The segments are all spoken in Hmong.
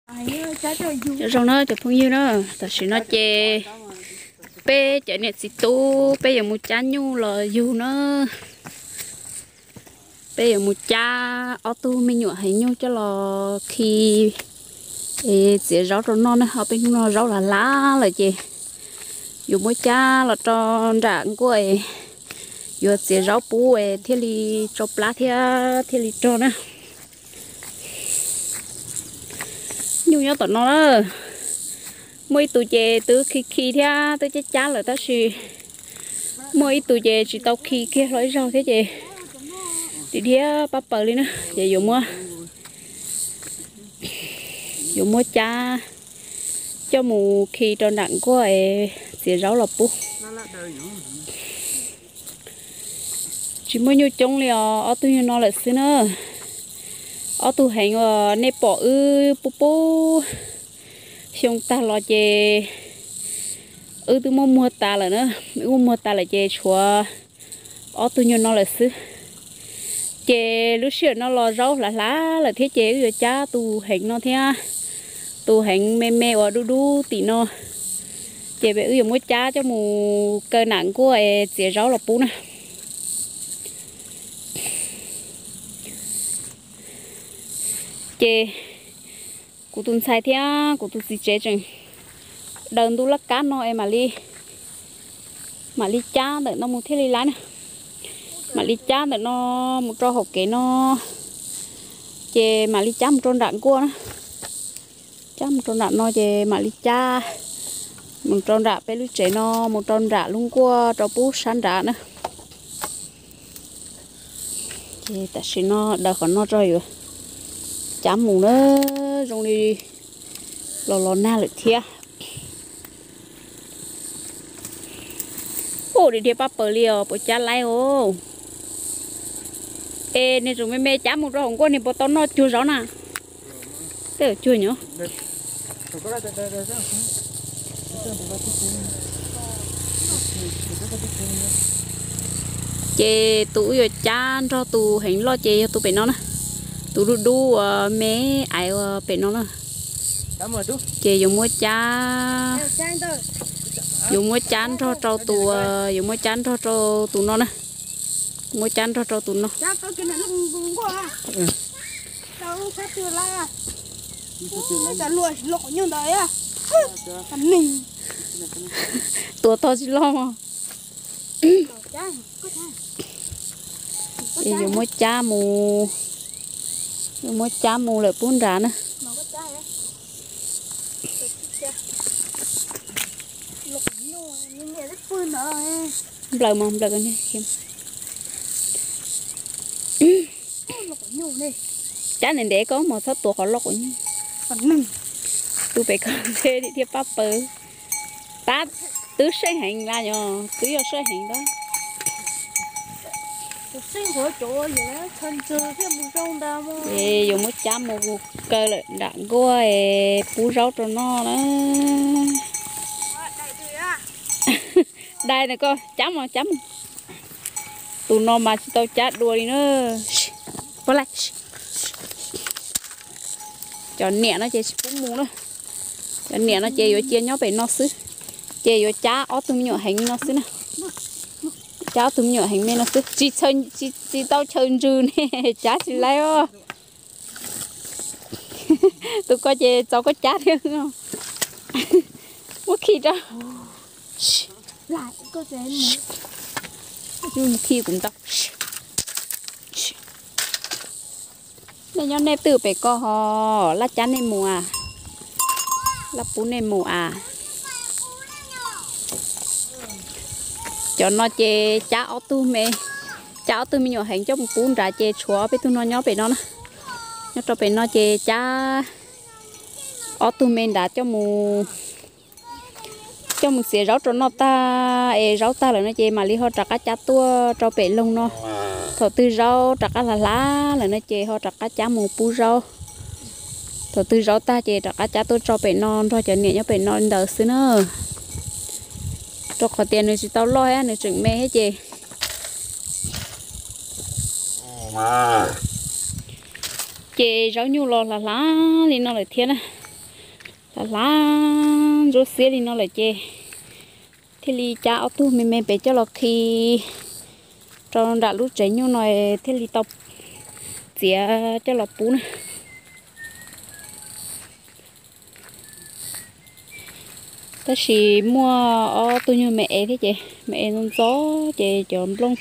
Cov zoo na cov phooj ywg na, tam sim no ces peb cov niam txiv tub peb yuav mus cab nyuj los yug na. Peb yuav mus cab ob tug me nyuam heev nyuj coj los khi es txiav zaub rau noj na. Ob peb hnub no zaub lav lav lawm ces yuav muab cab los rau nram nkuaj es yuav txiav zaub pub es thiaj li tsau plab thiab thiaj li rog na. Nyuj nyob tom no na. Muaj ib tug ces twb khi khi thiab twb cab cab lawm tab sis muaj ib tug ces tsis tau khi kiag hlo ib zaug thiab ces dhia dhia pab paws li na ces yuav muab, yuav muab cab coj mus khi rau nram nkuaj es txiav zaub los pub. Tsis muaj nyuj coob li os, ob tug nyuag no lawm xwb na. Ob tug heev uas nej pom wb pub pub xyoo tag los ces wb twb muab muag tas lawm na. Wb muab muag tas lawm ces tshuav ob tug nyuag no lawm xwb. Ces lub sij hawm no los zaub hlav hlav lawm thiab ces wb yuav cab tus heev no thiab tus heev me me uas dub dub tim no. Ces wb yuav muab cab coj mus kaw nram nkuaj es txiav zaub los pub na. Ces kuv tus ntxhais thiab kuv tus txiv tsev tseem daws ntu laj kab no es mam li, mam li cab ntawm no mus thiaj li laiv na. Mam li cab ntawm no mus rau hauv kev no, ces mam li cab mus rau nram nkuaj na. Cab mus rau nram no ces mam li cab mus rau nram peb lub tsev no, mus rau nram lub nkuaj rau pub sab nrad na. Ces tam sim no daws qhov no tso yuav cab mus na, zoo li los los nag lawm thiab. Ua dhia dhia pab paws li os, puas cab laib os. Es niag tseem me me cab mus rau hauv nkuaj niag puas tau noj cuag zaub na? Tej cuag nyob. Ces tus wb yuav cab nrog tus heev loj ces yog tus pem no na. Tus dub dub uas me aiv uas pem no na. Ces yuav muab cab, yuav muab cab nrog rau tus, yuav muab cab nrog rau tus no na. Muab cab nrog rau tus no. Tua tog tsis loj mog. Es yuav muab cab mus, yuav muab cab mus lawm pub nrad na. Nplawm mog, nplawm. Cab ntev ntev koj mog, txhob tua qhov loj quav nyuj. Tus pem ko ntshe thiaj pab paws. Tab twb seej heev lawm, yog twb yog seej heev ntag. Es yuav muab cab mus kaw lawm nram nkuaj es pub zaub rau noj na. Dai ntawm koj cab mus, cab mus. Tus no mas tsis tau cab dua li na. Cov niam no ces tsis pub mus na. Cov niam no ces yuav cia nyob pem no xwb. Ces yuav cab ob tug me nyuam heev no xwb na. Cab ob tug me nyuam heev me no xwb, tsis tau chaw ntsws ne, cab tsis laib os. Tus ko ces txaus koj cab thiab. Muab khi rau. Khi kuv ntau. Nej nyob nej twj pem ko ho laj cab nej mus a, laj pub nej mus a. Cov no ces cab ob tug me, cab ob tug me nyuam heev coj mus pub nrad ces tshuav peb tug no nyob pem no na. Nyob rau pem no ces cab ob tug me nrad coj mus, coj mus txiav zaub rau noj tag es zaub tag lawm no ces mam li ho rov qab cab tuaj rau pem loog no. Thaum twg zaub rov qab hlav hlav lawm no ces ho rov qab cab mus pub zaub. Thaum twg zaub tag ces rov qab cab tuaj tso pem no nrog cov niam nyob pem no li ntawd xwb na. Rau qhov tias nws tsis tau loj thiab nws tseem me thiab ces, ces zaub nyuj los hlav hlav li no lawm thiab na. Hlav hlav ntsuab xiab li no lawm ces thiaj li cab ob tug me me pem coj los khi rau nram lub tsev nyuj no thiaj li tau txiav coj los pub na. Tab sis muaj ob tug nyuj me ev thiab ces me ev ntxov ntxov ces cov nplooj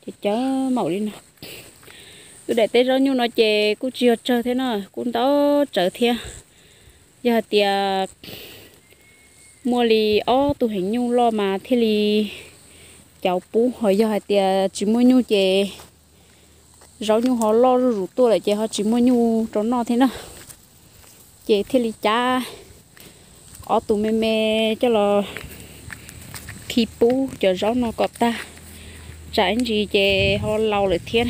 ces cov maum li no. Wb daim teb zaub nyuj no ces kuj tsis yog tsawg thiab na, kuj ntau tsawv thiab. Yog hais tias muaj li ob tug heev nyuj loj mas thiaj li cauv pub, ho yog hais tias tsis muaj nyuj ces zaub nyuj ho loj zuj zus tuaj lawm ces ho tsis muaj nyuj rau noj thiab na. Ces thiaj li cab ob tug me me coj los khi pub cov zaub no kom tag, tsam ib ntsis ces ho laus lawm thiab.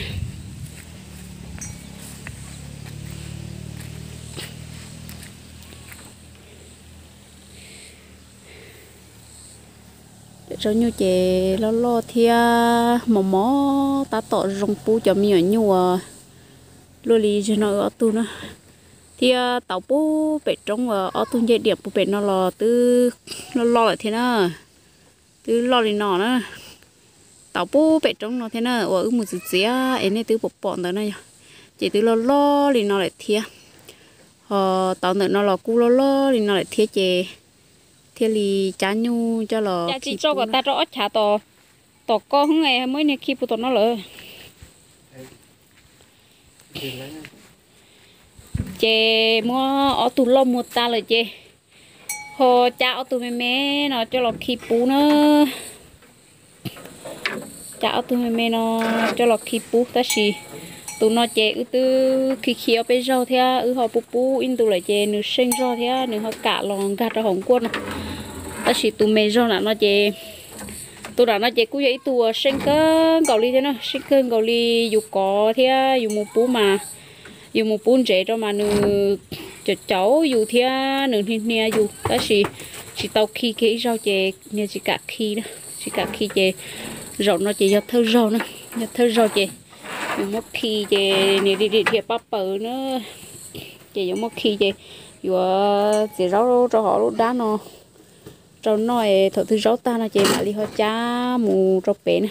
Cov zaub nyuj ces loj loj thiab mos mos tab tom zoo pub cov me nyuam nyuj uas luaj li zog no wb ob tug na. Thiab tauv pub pem roob uas ob tug ncej diam pub pem no los twb loj loj lawm thiab na. Twb loj li no na. Tauv pub pem roob no thiab na, uas wb mus txiav txiav es nej twb pom pom ntawd na yog, ces twb loj loj li no lawm thiab. Ho tauv ntawm no los kuj loj loj li no lawm thiab ces thiaj li cab nyuj coj los tsis tso kom tag rau ob chav tom koj heev, muab ib niag khi pub tom no lawm. Ces muab ob tug loj muag tas lawm ces ho cab ob tug me me no coj los khi pub na. Cab ob tug me me no coj los khi pub, tab sis tus no ces wb twb khi khi ob peb zaug thiab wb ho pub pub ib ntus lawm ces nws seej zog thiab nws ho kam los nkag rau hauv nkuaj no. Tab sis tus me zog nram no ces, tus nram no ces kuj yog ib tug uas seej kawg nkaus li thiab na, seej kawg nkaus li. Yus kov thiab yus mus pub mas, yus mus pub ntsev rau mas nws caum caum yus thiab nws hnia hnia yus, tab sis tsis tau khi kiag ib zaug ces niag tsis kam khi, tsis kam khi ces zaum no ces yog thawj zaug na, yog thawj zaug ces yuav muab khi ces niag dhia dhia pab paws na, ces yuav muab khi ces yuav txiav zaub rau hauv lub dab no rau noj, thaum twg zaub tag no ces mam li ho cab mus rau pem na.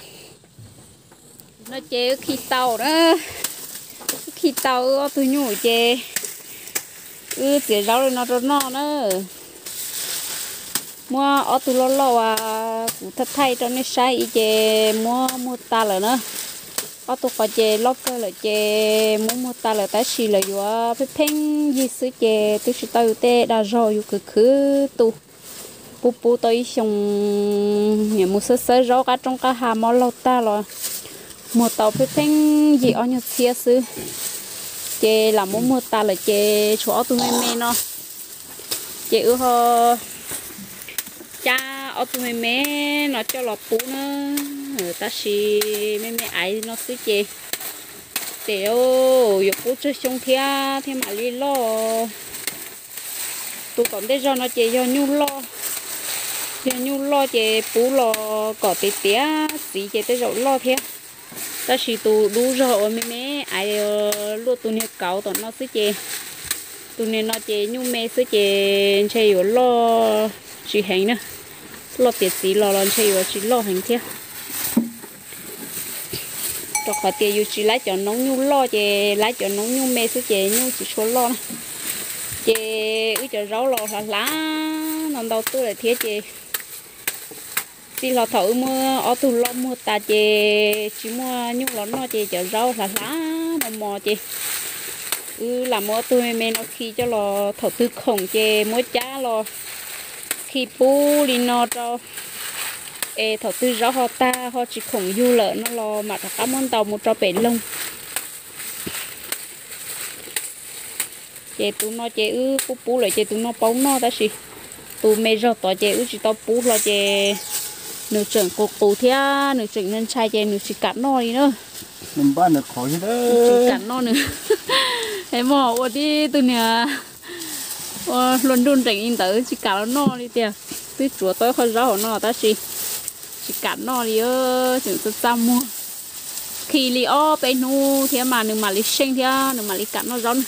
No ces wb khi tau na, wb khi tau wb ob tug nyuj ces wb txiav zaub li no rau noj na. Muab ob tug loj loj uas kuv thaij thaij rau nej saib ib ces muab muag tas lawm na. Ob tug qos ces loj kawg lawm ces muab muag tas lawm, tab sis lawv yuav pheej pheej yig xwb ces twb tsis tau yus tej dag zog, yus khwv khwv tu. Pub pub tau ib xyoos, niam mus xawb xawb zaub qab roob qab hav mob laug tag los muag tau pheej pheej yig ob nyuag txhiab xwb. Ces lam muab muag tas lawm ces tshuav ob tug me me no. Ces wb ho cab ob tug me me no coj los pub na. Tab sis me me aiv no xwb ces tes yuav pub tsawg xyoo thiab thiaj mam li loj. Tus tom ntej zog no ces yog nyuj loj, yog nyuj loj ces pub los kom tiav tiav txiv ces tej zaum loj thiab. Tab sis tus dub zog uas me me aiv luaj tus niag kauv tom no xwb ces, tus niag no ces nyuj me xwb ces ntshe yuav loj tsis heev na. Loj tiav txiv los los ntshe yuav tsis loj heev thiab. Rau qhov tias yus tsis laib cov noob nyuj loj ces laib cov noob nyuj me xwb ces nyuj tsis tshua loj na. Ces wb cov zaub los hlav hlav no ntau tuaj lawm thiab ces txij hlo thaum wb muab ob tug loj muag tas ces tsis muaj nyuj los noj ces cov zaub hlav hlav mos mos ces wb lam muab ob tug me me no khi coj los thaum twg khoom ces muab cab los khi pub li no rau, es thaum twg zaub ho tag ho tsis khoom yug lawm no los mam rov qab muab ntaus mus rau pem loog. Ces tus no ces wb pub pub lawm ces tus no paub noj tab sis tus me zog tod ces wb tsis tau pub hlo ces nws tseem qus qus thiab nws tseem ntshai ces nws tsis kam noj li na. Tsis kam noj nws. Es muaj ua tib tug niag ua hluas nruj nreem li ntawd tsis kam los noj li tiag. Twb tsuav tau ib qho zaub hauv no tab sis tsis kam noj li, tseem txaj txaj muag. Khi li ob peb hnub thiab mas nws mam li seej thiab nws mam li kam noj zaub na.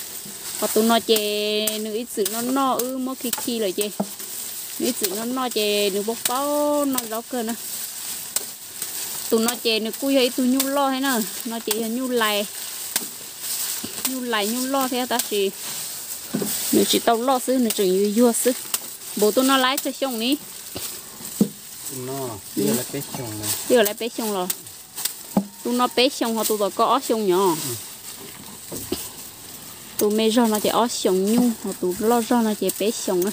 Ho tus no ces nws ib txwm noj noj wb muab khi khi lawm ces nws ib txwm noj noj ces nws paub paub noj zaub kawg na. Tus no ces nws kuj yog ib tug nyuj loj thiab na, no ces yog nyuj lais, nyuj lais nyuj loj thiab tab sis nws tsis tau loj xwb, nws tseem yuag yuag xwb. Npaum tus no laib tsawg xyoo ni? Twb yuav laib peb xyoo los. Tus no peb xyoo ho tus tom ko ob xyoo nyob. Tus me zog no ces ob xyoos nyuj ho tus loj zog no ces peb xyoos na.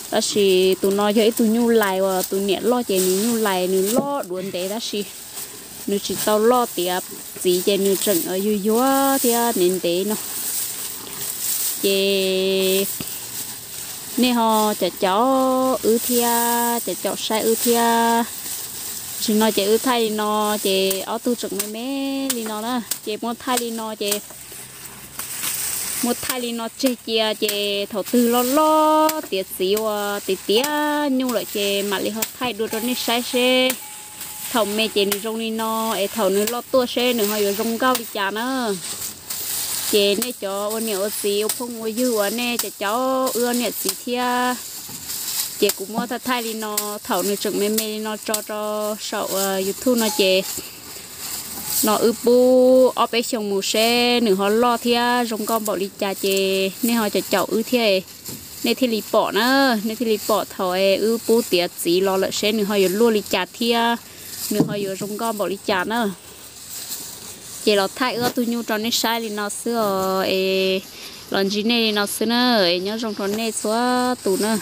Tab sis tus no yog ib tug nyuj lais uas tus niam loj ces nws nyuj lais nws loj duav ntev tab sis nws tsis tau loj tiav txiv ces nws tseem yuag yuag thiab ntev ntev no. Ces nej ho caum caum wb thiab, caum caum saib wb thiab. Tam sim no ces wb thaij li no ces ob tug tseem me me li no na, ces muab thaij li no ces muab thaij li no tseg cia ces thaum twg loj loj tiav txiv ua tiav tiav nyuj lawm ces mam li ho thaij dua rau nej saib seb thaum me ces nws zoo li no es thaum nws loj tuaj seb nws ho yuav zoo nkauj li cas na. Ces nej cov ua niam ua txiv ua phooj ua ywg uas nej caum caum wb niam txiv thiab, ces kuv muab thaij thaij li no thaum nws tseem me me li no tso rau saum YouTube no ces no wb pub ob peb xyoos mus seb nws ho loj thiab zoo nkauj npaum li cas ces nej ho caum caum wb thiab, nej thiaj li pom na, nej thiaj li pom thaum wb pub tiav txiv los lawm seb nws ho yuav luaj li cas thiab nws ho yuav zoo nkauj npaum li cas na. Ces los thaij wb ob tug nyuj rau nej saib li no xwb os, es los ntsib nej li no xwb na, es nyob zoo rau nej txhua tus na.